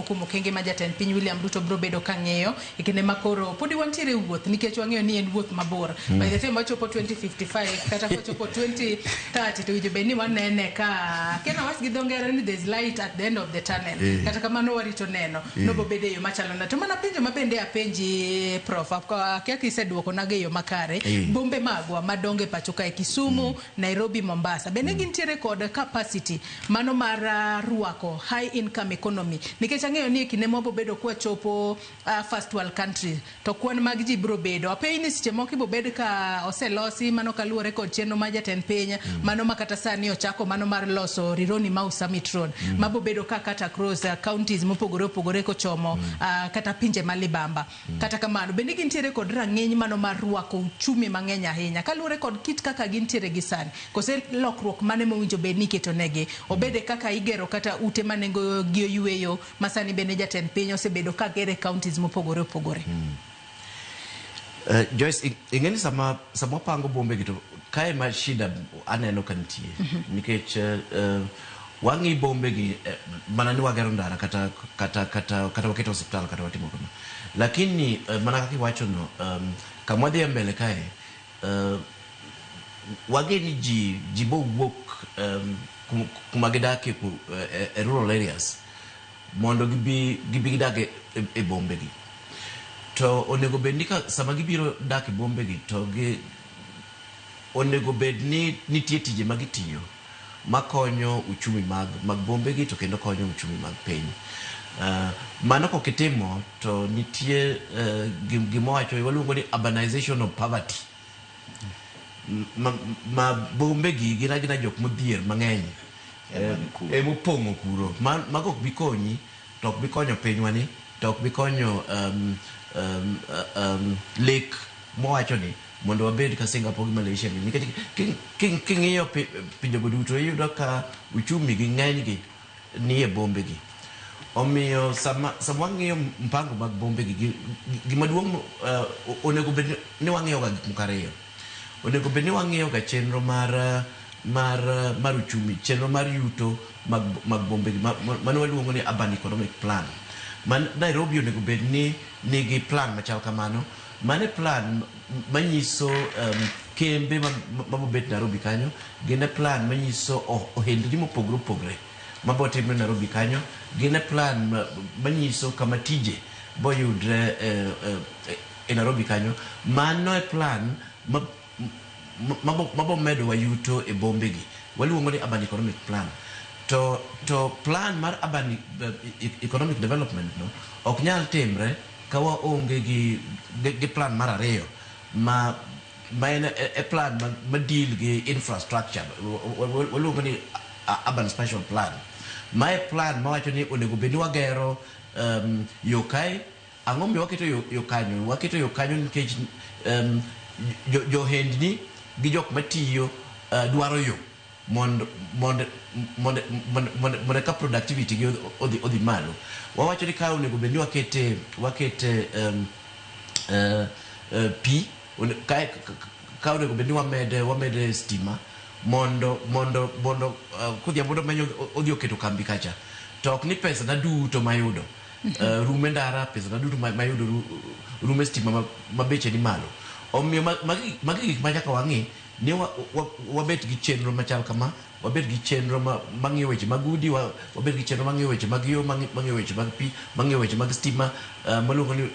kuom okenge ma jatend piny William Ruto biro bedo ka ng'iyo e kinde ma koro podi wantiere e wuoth nikech wang'eyo ni en wuoth mabor. By the time wachopo 2055 kata kochopo 2030 to winjo bed ni wanene ka kena wach gi dho ngere ni there's light at the end of the tunnel. Kata kamano warito neno nobo bedo e yo machalo nade. To mana penjo ma bende apenji Prof, akia kiseduokonago e yo makare. Bombe magwa madongo e pacho kae Kisumu, Nairobi, Mombasa bende gintiere kod capacity mano mar rwako high income economy nikech ang'eyo ni e kinde mwabo bedo kwachopo first world country to kwan mag ji biro bedo apey ni seche moko ibo bed ka oselosi mano kaluwore kod chenro mar jatend piny mano ma kata sani ochako mano mar loso Rironi Mau Summit Road mabo bedo ka cut across counties mopogore opogore kochomo kata pinje ma libamba. Kata kamano bende gintiere kod rang'iny mano mar rwako uchumi mang'eny ahinya kaluwore kod kit kaka gintiere gi sani kose lokruok mane mowinjo bed ni iketo negi obede kaka igero kata ute ma nengo gi oyweyo ma sani bende jatend piny osebedo ka gere counties mopogore opogore. Joyce, ing'e ni sama sama wapango bombe gi to kae ma shida aneno ka nitie nikech wang'i bombe gi mana ni wagero ndara kata kata kata kata waketo osiptal kata watimo kama, lakini mana kaka iwacho no, kama wadhi e mbele kae wageni ni ji bowuok kuma gidakie e rural areas mondo gibi gidag e bombe gi. To onego bed ni ka sama gibiro dak e bombe gi to gi onego bed ni nitie tije ma gitiyo makonyo uchumi mag bombe gi to kendo konyo uchumi mag piny. Mano kok itimo to nitie gima wacho waluongo ni urbanization of poverty. Ma bombe gi gin agina jok modhier mang'eny emopong'o kuro. Mago ok bi konyi to ok bi konyo pinywa ni to ok bi konyo lek mowacho ni mondo wabed ka Singapore gi Malaysia gi nikech king'iyo pinjego duto iyudo ka uchumi gi ng'eny gi nie bombe gi. Omiyo sama wang'iyo mpango mag bombe gi, gima duong' onego bed ni wang'iyo ga gik moko ariyo. Onego bed ni wang'iyo ga chenro mar uchumi, chenro mar yuto mag bombe gi mano waluongo ni urban economic plan. Man Nairobi onego bed ni nigi plan machal kamano. Mane plan manyiso kembe mabobet Nairobi kanyo, gin e plan manyiso ohendni mopogore opogore mabotimre Nairobi kanyo, gin e plan manyiso kama tije boyudre e Nairobi kanyo. Mano e plan mabomedowa yuto e bombe gi. Waluongo ni urban economic plan. To plan mar urban economic development no ok nyal timre ka waonge gi plan mar ariyo ma en e plan ma deal gi infrastructure. Waluongo ni urban spatial plan. Ma e plan mawacho ni onego bed ni wagero yo kae. Ang'o miyo waketo yo kanyo? Waketo yo kanyo nikech johendni gi jok matiyo dwaro yo mondo ka productivity gi odhi malo. Wawacho ni ka onego bed ni wakete pi ka onego bed ni wamede stima mondo kodhiambo domenyo odhi oketo kambi kacha to ok ni pesa na duto mayudo rume ndara, pesa na duto mayudo rume stima ma beche ni malo. Omiyo magi gik ma nyaka wang'i ni wabet gi chenro machal kama, wabet gi chenro mang'iyo weche mag udi, wabet gi chenro mang'iyo weche mag yo, mang'iyo weche mag pi, mang'iyo weche mag stima, maluongo ni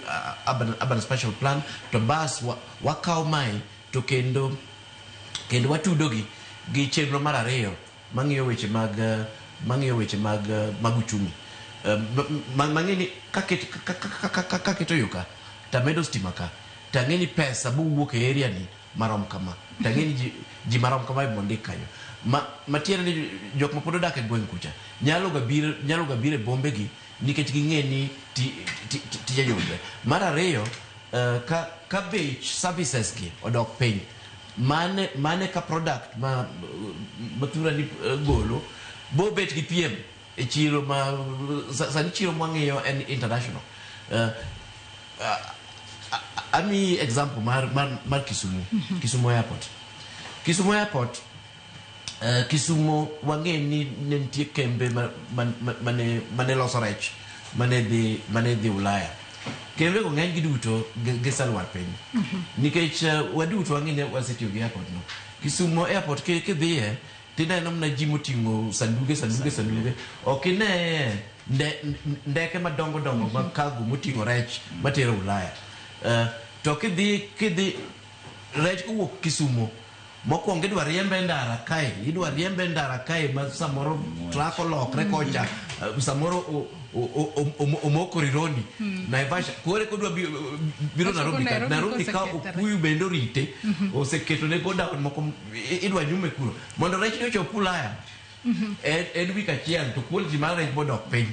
urban spatial plan. To bas wakawo mae to kendo watudo gi chenro mar ariyo mang'iyo weche mag uchumi. Mang'e ni kaketo yo ka tamedo stima ka tang'e ni pesa mowuok e area ni marom kama, tang'e ni ji marom kama mondik kanyo. Matiende ni jok ma pod odak e gweng' kucha nyalo ga biro e bombe gi nikech ging'e ni tije yudre. Mar ariyo, ka bech services gi odok piny, mane ka product ma thura ni golo bo bet gi piem e chiro ma sani chiro mwang'iyo en international. Ami example mar Kisumu, Kisumu Airport. Kisumu Airport, Kisumu wang'e ni ne nitie kembe mane loso rech mane dhi Ulaya. Kembe go ng'eny gi duto giselwar piny. Nikech waduto wang'e ni wasetiyo gi airport no. Kisumo airport kidhiye tineno mana ji moting'o sanduge sanduge sanduge. Ok ine ndeke madongo dongo mag cargo moting'o rech matero Ulaya. To kidhi rech kowuok Kisumo mokwongo idwa riembe ndara kae, idwa riembe ndara kae ma samoro truck olokre kocha, samoro omoko Rironi, Naivasha, kore kodwa biro Nairobi ka, Nairobi ka okuyu bende orite, oseketone godown moko, idwa nyume kuro mondo rech ni ochop Ulaya. En wik achiel to quality mar rech bodok piny.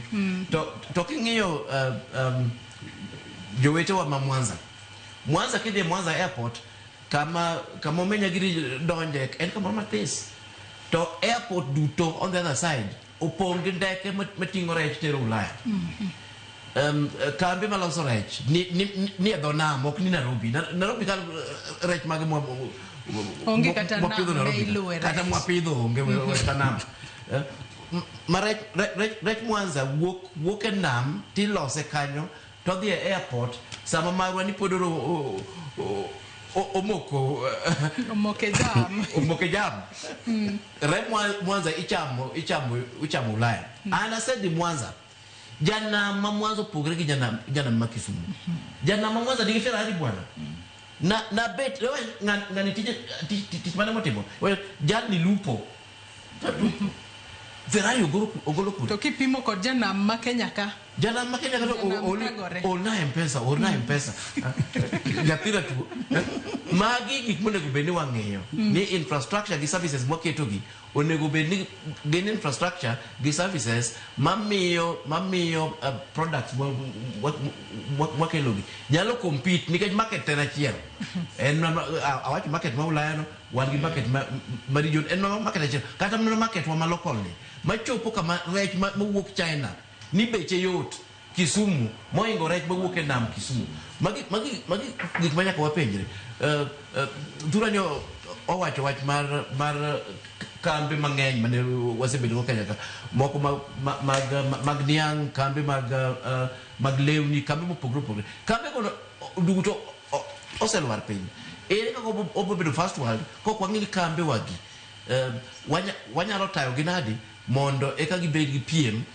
To king'iyo jowetewa ma Mwanza, Mwanza kidhi Mwanza airport kama omenya giri donje en kamoro matis, to airport duto on the other side opong' gi ndeke mating'o rech tero Ulaya. Kambi maloso rech ni e dho nam, ok ni Nairobi. Nairobi ka rech mage onge kata mwapidho Nairobi kata mwapidho onge kata nam. Ma rech Mwanza wuok e nam tilose kanyo to dhi e airport sama marwa ni pod omoko omoke jam. Omoke jam. Re Mwanza ichamo Ulaya. An asedhi Mwanza. Janam ma Mwanza opogre gi janam ma Kisumu. Janam ma Mwanza nigi Ferrari bwana. Na bet ng'ani tich mane motimo. Jalni lupo. Ferrari ogolo kure. To kipimo kod janam ma Kenya ka. Janam ma Kenya ka orna M-Pesa, orna M-Pesa. Nyathina tuo. Magi gik monego bed ni wang'eyo ni infrastructure gi services mwaketogi onego bed ni gin infrastructure gi services mamiyo products mwakelogi nyalo compete nikech market en achiel. En awacho market ma Ulaya no, wan gi market ma region, en market achiel. Kata mana market wa ma local ni machopo kama rech mawuok China ni beche yot Kisumu moingo rech mawuok e nam Kisumu. Magi gik ma nyaka wapenjre. Thuranyo owacho wach mar kambe mang'eny mane wasebedo go Kenya ka, moko mag niang', kambe mag lewni, kambe mopogore opogore. Kambe go duto oselwar piny. Ere kaka obo bedo first world kok wang'i ni kambe wagi wanyalo tayo gi nadi mondo eka gibed gi piem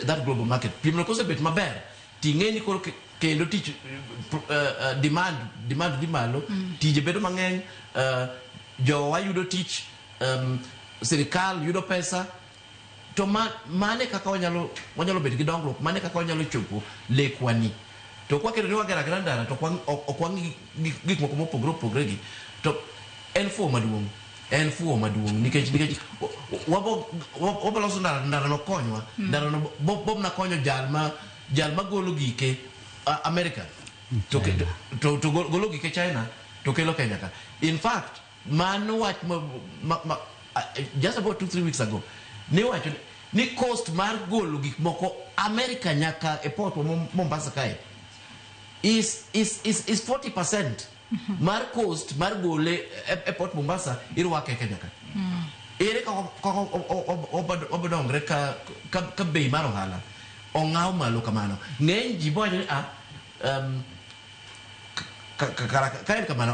that global market. Piem no kosebet maber ting'e ni koro kendo tich demand dhi malo, tije bedo mang'eny, jowa yudo tich, sirikal yudo pesa. To mane kaka wanyalo bet gi dongruok, mane kaka wanyalo chopo lekwa ni. To kwaketo ni wagero agera ndara to ok wang'i gik moko mopogore opogore gi, to en fuwo maduong'. En fuwo maduong' nikech wabo loso ndara no konywa, ndara no bobna konyo jal ma golo gike America to golo gike China to kelo Kenya ka. In fact, mano wach just about 2-3 weeks ago ni wacho ni cost mar golo gik moko America nyaka e port Mombasa kae is 40% mar cost mar gole e port Mombasa irwake Kenya ka. Ere kaka obodongre ka bei mar ohala ong'aw malo kamano. Ng'eny ji bowacho ni ka en kamano.